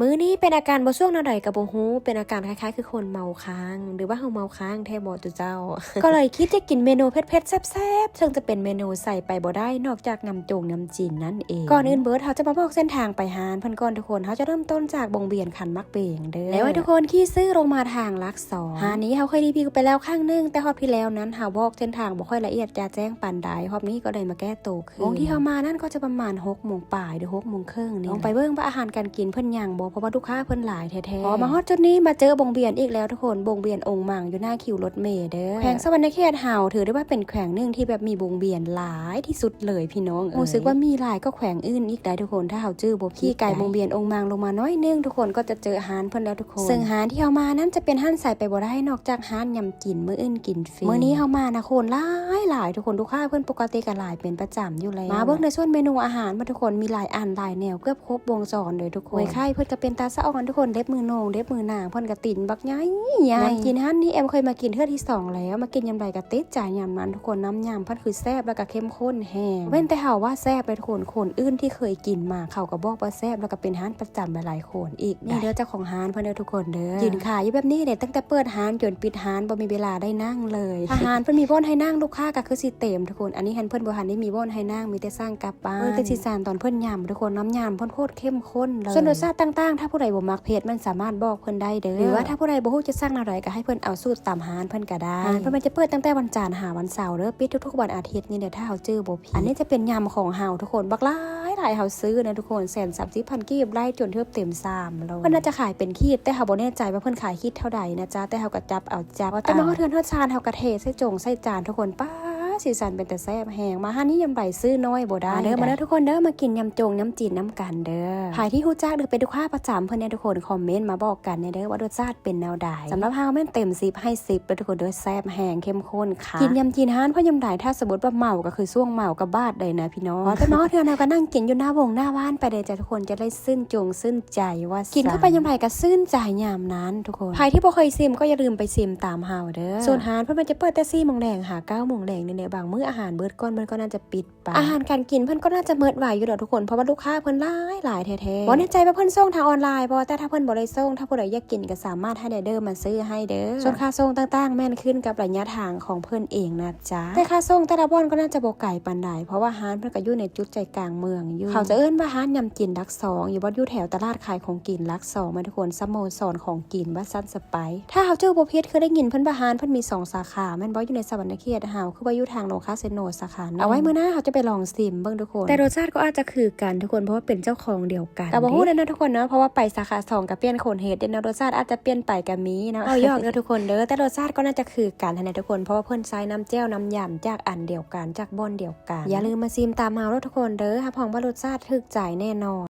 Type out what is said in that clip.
ມື້ນີ້ເປັນອາການບໍ່ຊ່ວງແນວໃດກໍບໍ່ຮູ້ ເປັນອາການຄ້າຍໆຄືຄົນເມົາຄ້າງ ຫຼືວ່າເຮົາເມົາຄ້າງແທ້ບໍ່ຈຸເຈົ້າ? ກໍເລີຍຄິດຈະກິນເມນູເຜັດໆແຊບໆ ເຊິ່ງຈະເປັນເມນູໃສ່ໄປບໍ່ໄດ້ນອກຈາກນ້ຳຈົງນ້ຳຈີນນັ້ນເອງ. ກ່ອນອື່ນເບີດ ເຮົາຈະມາບອກເສັ້ນທາງໄປຮ້ານເພິ່ນກ່ອນທຸກຄົນ. ເຮົາຈະເລີ່ມຕົ້ນຈາກວົງວຽນຄັນໝາກເບງເດີ ແລ້ວໃຫ້ທຸກຄົນຂີ່ຊື່ລົງມາທາງຫຼັກສອງ. ຮ້ານນີ້ເຮົາເຄີຍຣີວິວໄປແລ້ວຄັ້ງໜຶ່ງ ແຕ່ຮອບທີ່ແລ້ວນັ້ນເຮົາບອກເສັ້ນທາງບໍ່ຄ່ອຍລະອຽດຈະແຈ້ງປານໃດ ຮອບນີ້ກໍເລີຍມາແກ້ໂຕ ໂມງທີ່ເຮົາມານັ້ນກໍຈະປະມານຫົກໂມງປາຍ ຫຼື ຫົກໂມງເຄິ່ງນີ້. ລອງໄປເບິ່ງວ່າອາຫານການກິນເພິ່ນຍັງບໍ່ ເພາະວ່າລູກຄ້າເພິ່ນຫຼາຍແທ້ໆ. ພໍມາຮອດຈຸດນີ້ມາເຈີວົງວຽນອີກແລ້ວທຸກຄົນ ວົງວຽນອົງມັງຢູ່ໜ້າຄິວລົດເມເດີ. ແຂວງສະຫວັນນະເຂດເຮົາຖືໄດ້ວ່າເປັນແຂວງໜຶ່ງທີ່ແບບມີວົງວຽນຫຼາຍທີ່ສຸດເລີຍພີ່ນ້ອງເອີຍ. ຮູ້ສຶກວ່າມີຫຼາຍກວ່າແຂວງອື່ນອີກໄດ໋ທຸກຄົນ ຖ້າເຮົາຈື່ບໍ່ຜິດ. ຂີ່ກາຍວົງວຽນອົງມັງລົງມາໜ້ອຍໜຶ່ງທຸກຄົນ ກໍຈະເຈີຮ້ານເພິ່ນແລ້ວທຸກຄົນ. ເຊິ່ງຮ້ານທີ່ເຮົາມານັ້ນຈະເປັນຮ້ານໃສ່ໄປບໍ່ໄດ້ນອກຈາກຮ້ານຍຳຈີນ ມື້ອື່ນກິນ ມື້ນີ້ເຮົາມານະຄົນຫຼາຍໆ ທຸກຄົນ ລູກຄ້າເພິ່ນປົກກະຕິກໍຫຼາຍເປັນປະຈຳຢູ່ແລ້ວ. ມາເບິ່ງໃນສ່ວນເມນູອາຫານ ມາທຸກຄົນ ມີຫຼາຍອັນຫຼາຍແນວ ເກືອບຄົບວົງຈອນເລີຍທຸກຄົນ. ໂອ້ຍ ໄຂ່ເພິ່ນກໍເປັນຕາສະອອນທຸກຄົນ ເລັບມືໂໜ່ງ ເລັບມືນາງເພິ່ນກໍຕີນບັກໃຫຍ່ໆ. ຍຳຈີນຮ້ານນີ້ແອມເຄີຍມາກິນເທື່ອທີສອງແລ້ວ ມາກິນຍາມໃດກໍຕິດໃຈຍາມນັ້ນທຸກຄົນ. ນ້ຳຍຳເພິ່ນຄືແຊບ ແລ້ວກໍເຂັ້ມຂຸ້ນແຮງ. ເວັ້ນແຕ່ເຮົາວ່າແຊບເລີຍທຸກຄົນ ຄົນອື່ນທີ່ເຄີຍກິນມາເຂົາກໍບອກວ່າແຊບ ແລ້ວກໍເປັນຮ້ານປະຈຳຫຼາຍໆຄົນອີກ. ນີ້ເດີເຈົ້າຂອງຮ້ານເພິ່ນເດີທຸກຄົນເດີ ຢືນຂາຍຢູ່ແບບນີ້ເລີຍ ຕັ້ງແຕ່ເປີດຮ້ານຈົນປິດຮ້ານ ບໍ່ມີເວລາໄດ້ນັ່ງເລີຍ. ຖ້າຮ້ານເພິ່ນມີບ່ອນໃຫ້ນັ່ງ ລູກຄ້າກໍຄືຊິເຕັມທຸກຄົນ. ອັນນີ້ຫັ້ນເພິ່ນບໍ່ທັນໄດ້ມີບ່ອນໃຫ້ນັ່ງ ມີແຕ່ສັ່ງກັບບ້ານ. ເບິ່ງແຕ່ສີສັນຕອນເພິ່ນຍຳທຸກຄົນ ນ້ຳຍຳເພິ່ນໂຄດເຂັ້ມຂຸ້ນເລີຍ. ສ່ວນລົດຊາດຕ່າງໆ ຖ້າຜູ້ໃດບໍ່ມັກເຜັດ ມັນສາມາດບອກເພິ່ນໄດ້ເດີ ຫຼືວ່າຖ້າຜູ້ໃດບໍ່ຮູ້ຈະສັ່ງແນວໃດ ກໍໃຫ້ເພິ່ນເອົາສູດຕາມຮ້ານເພິ່ນກໍໄດ້. ຮ້ານເພິ່ນມັນຈະເປີດຕັ້ງແຕ່ວັນຈັນຫາວັນເສົາເດີ ປິດທຸກໆວັນອາທິດນີ້ແຫຼະ ຖ້າເຮົາຈື່ບໍ່ ອັນນີ້ຈະເປັນຍຳຂອງເຮົາທຸກຄົນ ບັກຫຼາຍໆ ເຮົາຊື້ນະທຸກຄົນ ແສນສາມສິບພັນກີບ ໄລ່ຈົນເທີບເຕັມສາມໂລ. ເພິ່ນໜ້າຈະຂາຍເປັນຂີດ ແຕ່ເຮົາບໍ່ແນ່ໃຈວ່າເພິ່ນຂາຍຂີດເທົ່າໃດນະຈ໊ະ ແຕ່ເຮົາກໍຈັບເອົາ ຈັບເອົາ. ແຕ່ມາຮອດເຮືອນຮອດຊານ ເຮົາກໍເທໃສ່ຈົງໃສ່ຈານທຸກຄົນ. ປ້າ ສີສັນເປັນຕາແຊບແຮງ ມາຮ້ານນີ້ຍາມໃດຊື້ນ້ອຍບໍ່ໄດ້. ມາເດີ ມາເດີທຸກຄົນເດີ ມາກິນຍຳຈົງຍຳຈີນນຳກັນເດີ. ໃຜທີ່ຮູ້ຈັກ ຫຼື ເປັນລູກຄ້າປະຈຳເພິ່ນແດ່ທຸກຄົນ ຄອມເມັນມາບອກກັນແດ່ເດີວ່າລົດຊາດ ເປັນແນວໃດ. ສຳລັບເຮົາແມ່ນເຕັມສິບໃຫ້ສິບເດີທຸກຄົນເດີ ແຊບແຮງເຂັ້ມຂຸ້ນຄັກ. ກິນຍຳຈີນຮ້ານເພິ່ນຍາມໃດ ຖ້າສົມມຸດວ່າເມົາກໍຄືຊ່ວງເມົາກັບບາດເລີຍນະພີ່ນ້ອງ. ແຕ່ມາຮອດເຮືອນເຮົາກໍນັ່ງກິນຢູ່ໜ້າວົງໜ້າວານໄປເລີຍຈ້ະທຸກຄົນ ຈະໄດ້ຊື່ນຈົງຊື່ນໃຈວ່າຊັ້ນ. ກິນເຂົ້າໄປຍາມໃດກໍຊື່ນໃຈຍາມນັ້ນທຸກຄົນ. ໃຜທີ່ບໍ່ເຄີຍຊິມກໍຢ່າລືມໄປຊິມຕາມເຮົາເດີ. ສ່ວນຮ້ານເພິ່ນມັນຈະເປີດແຕ່ສີ່ໂມງແລງຫາເກົ້າໂມງແລງນີ້ແຫຼະ ບາງມື້ອາຫານເບິດກ່ອນ ເພິ່ນກໍໜ້າຈະປິດ ອາຫານການກິນເພິ່ນກໍໜ້າຈະໝົດໄວຢູ່ດອກທຸກຄົນ ເພາະວ່າລູກຄ້າເພິ່ນຫຼາຍໆແທ້ໆ. ບໍ່ແນ່ໃຈວ່າເພິ່ນສົ່ງທາງອອນລາຍບໍ່ ແຕ່ຖ້າເພິ່ນບໍ່ໄດ້ສົ່ງ ຖ້າຜູ້ໃດຢາກກິນກໍສາມາດໃຫ້ໄລເດີມາຊື້ໃຫ້ເດີ. ສ່ວນຄ່າສົ່ງຕ່າງໆ ແມ່ນຂຶ້ນກັບໄລຍະທາງຂອງເພິ່ນເອງນະຈ໊ະ. ແຕ່ຄ່າສົ່ງແຕ່ລະບ່ອນກໍໜ້າຈະບໍ່ໄກປານໃດ ເພາະວ່າຮ້ານເພິ່ນກໍຢູ່ໃນຈຸດໃຈກາງເມືອງຢູ່. ເຂົາຈະເອີ້ນວ່າຮ້ານຍຳຈີນຫຼັກສອງ ຢູ່ບ່ອນຢູ່ແຖວຕະຫຼາດຂາຍຂອງກິນຫຼັກສອງ ແມ່ນທຸກຄົນ ສະໂມສອນຂອງກິນວ່າຊັ້ນສະໄປ. ຖ້າເຮົາຈື່ບໍ່ຜິດ ເຄີຍໄດ້ຍິນເພິ່ນວ່າຮ້ານເພິ່ນມີສອງສາຂາແມ່ນບໍ່ ຢູ່ໃນສະຫວັນນະເຂດເຮົາ ຄືວ່າຢູ່ທາງໂລຄາເຊໂນສາຂາໜຶ່ງ. ເອົາໄວ້ມື້ໜ້າເຮົາຈະໄປລອງຊິມເບິ່ງທຸກຄົນ. ແຕ່ລົດຊາດກໍອາດຈະຄືກັນທຸກຄົນ ເພາະວ່າເປັນເຈົ້າຂອງດຽວກັນ. ກໍບໍ່ຮູ້ແລ້ວເນາະທຸກຄົນເນາະ ເພາະວ່າໄປສາຂາສອງກໍປ່ຽນຄົນເຮັດເດ້ເນາະ ລົດຊາດອາດຈະປ່ຽນໄປກໍມີເນາະ. ເວົ້າຢອກເດີທຸກຄົນເດີ ແຕ່ລົດຊາດກໍໜ້າຈະຄືກັນຫັ້ນແຫຼະທຸກຄົນ ເພາະວ່າເພິ່ນໃຊ້ນ້ຳແຈ່ວນ້ຳຍຳຈາກອັນດຽວກັນ ຈາກບ່ອນດຽວກັນ. ຢ່າລືມມາຊິມຕາມເຮົາເດີທຸກຄົນເດີ ຮັບຮອງວ່າລົດຊາດຖືກໃຈແນ່ນອນ.